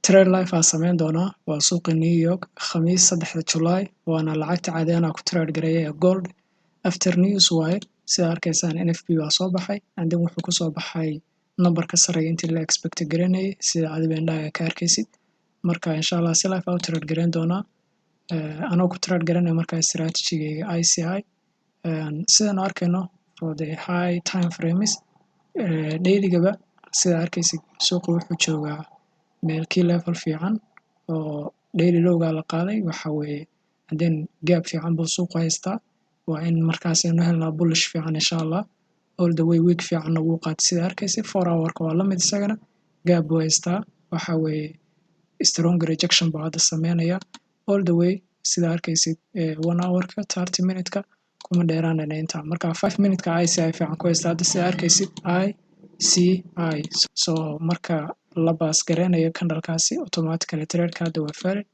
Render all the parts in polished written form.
Trade live aa sameyn doonaa. Waa suuqa New York, Khamiis 3-da July, waana lacagta caadi anaa ku trade gareeya ee gold. After news waaye. Sida arkaysaan, NFP waa soo baxay and then wuxuu kusoo baxay number ka sarreeya intii la expect garanayay, sida adiba indhaha ka arkaysid. Marka insha Allah si live aa u trade gareyn doonaa, anoo ku trade garanaya markaa strategygayga ICI. Sidaan arkayno, for the high time frames, dailygaba, sida arkaysid, suuqa wuxuu joogaa meel key level fiican oo daily lowgaa la qaaday waxa weeye, and then gap fiican buu suuqu haystaa. Waa in markaas aynu helnaa bullish fiican insha Allah. All the way wick fiicanna wuu qaatay, sida arkaysid. 4 hourka waa lamid, isagana gap buu haystaa. Waxa weeye strong rejection buu hadda sameynaya all the way, sida arkaysid. 1 hourka, 30 minuteka kuma dheeraanayna intaa. Marka 5 minuteka ICI fiican ku haysta hadda, sida arkaysid, ICI. So marka la pass gareynayo candlekaasi, automatically tradeka hadda waa valid,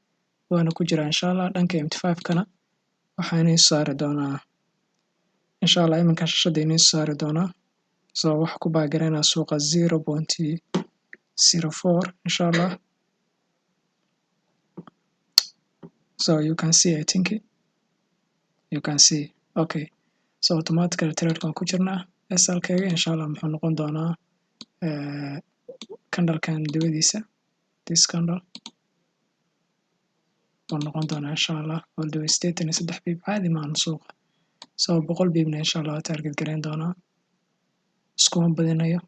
waana ku jiraa insha Allah. Dhanka MT5 kana waxaan iniin saari doonaa insha Allah, iminka shashada iniin saari doonaa. So waxa ku buy gareynaa suuqa 0.04 insha Allah. So you can see, I think you can see. Okay, so automatically tradekan ku jirnaa. SLkayga insha Allah muxuu noqon doonaa candlekan dibadiisa. This candle buu noqon doonaa insha Allah. All the way 83 pip caadi maahan suuqa. So 100 pipna insha Allah waa target gareyn doonaa, iskuma badinayo.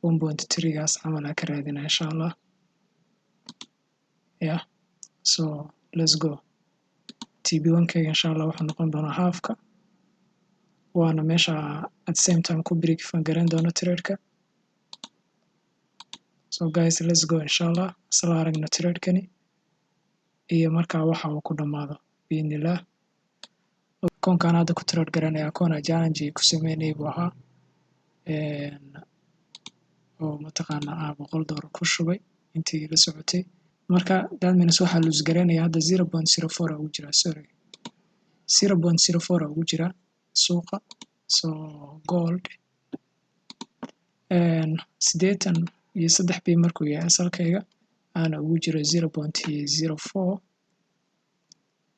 1.3 gaas camal aa ka raadinaa insha Allah. Yeah, so let's go. TP1 kayga insha Allah wuxuu noqon doonaa halfka, waana meesha at the same time ku break even gareyn doono tradeka. So guys, let's go. Insha Allah isla aragno tradekani iyo markaa waxa uu ku dhamaado biidnillah. Akoonkan hadda ku trade garanaya akoona challenge ku sameynayay buu ahaa, oo mataqaana ah $100 ku shubay intii la socotay. Marka that means waxaa lose garanaya hadda 0.04 ugu jira, sorry, 0.04 ugu jira suuqa. So gold 83 pip markuu yahay asalkayga aana ugu jiro 0.04,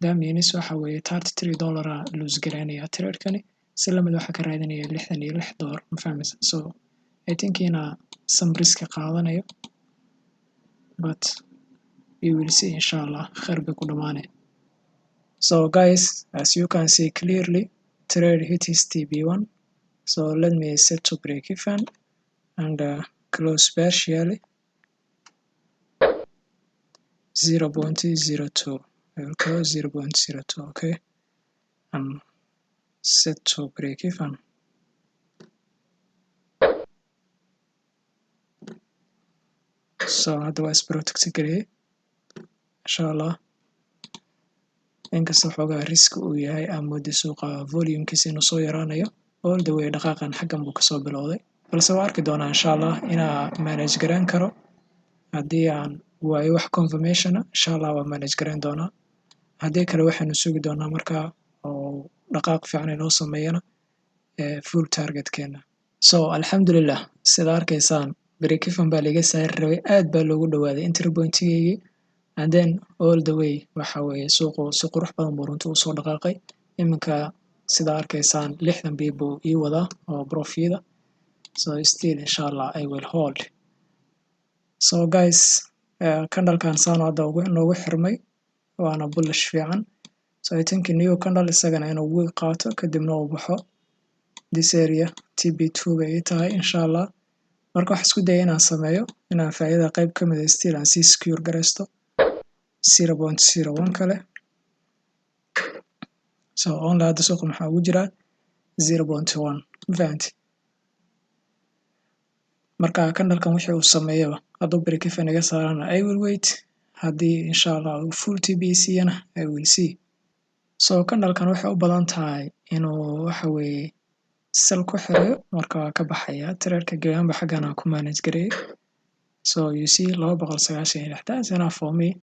that means waxa weeye $33 a lose garanaya tradekani. Si lamid waxaa ka raadinaya $66, ma fahmaysa? So I think inaa some risk qaadanayo, but we will see insha Allah, khair bay ku dhamaanay. So guys, as you can see clearly, trade hit his TP1. So let me set to break even and close partially 0.02. I will close 0.02, okay, and set to break even. So hadda waa isprotect gareeyay insha Allah. Inkasta xoogaa risk uu yahay, aan mooday suuqa volumekiisa inuu soo yaraanayo. All the way dhaqaaqan xaggan buu kasoo bilowday, balse waa arki doonaa insha Allah inaa manage gareyn karo. Haddii aan waayo wax confirmationa, insha Allah waa manage gareyn doonaa. Haddii kale waxaynu sugi doonaa markaa oo dhaqaaq fiican inoo sameeyana full targetkeena. So alxamdulilah, sida arkaysaan, break even baa laga saari rabay, aad baa loogu dhawaaday entry pointigeygii, and then all the way waxa weeye suuqu si qurux badan buu runtii usoo dhaqaaqay. Iminka sida arkaysaan, 60 pip buu ii wadaa oo profida. So still insha Allah I will hold. So guys, candlekan saan hadda noogu xirmay, waana bullish fiican. So I think new candle isagana inuu wick qaato, kadibna uu baxo. This area TP2 bay ii tahay insha Allah. Marka waxaan isku dayay inaan sameeyo inaan faa'iidada qayb ka mid ah still aan sii secure garaysto 0.01 kale. So only hadda suuqa maxaa ugu jiraa? 0.1, ma fahanti? Marka candlekan wixii uu sameeyaba, hadduu break even iga saarana, I will wait. Haddii insha Allah uu full TP siiyana, I will see. So candlekan waxay u badan tahay inuu waxa weeye sell ku xirayo. Marka waa ka baxaya tradeka gebi xaggan aan ku manage gareeyay. So you see, 296, that's enough for me.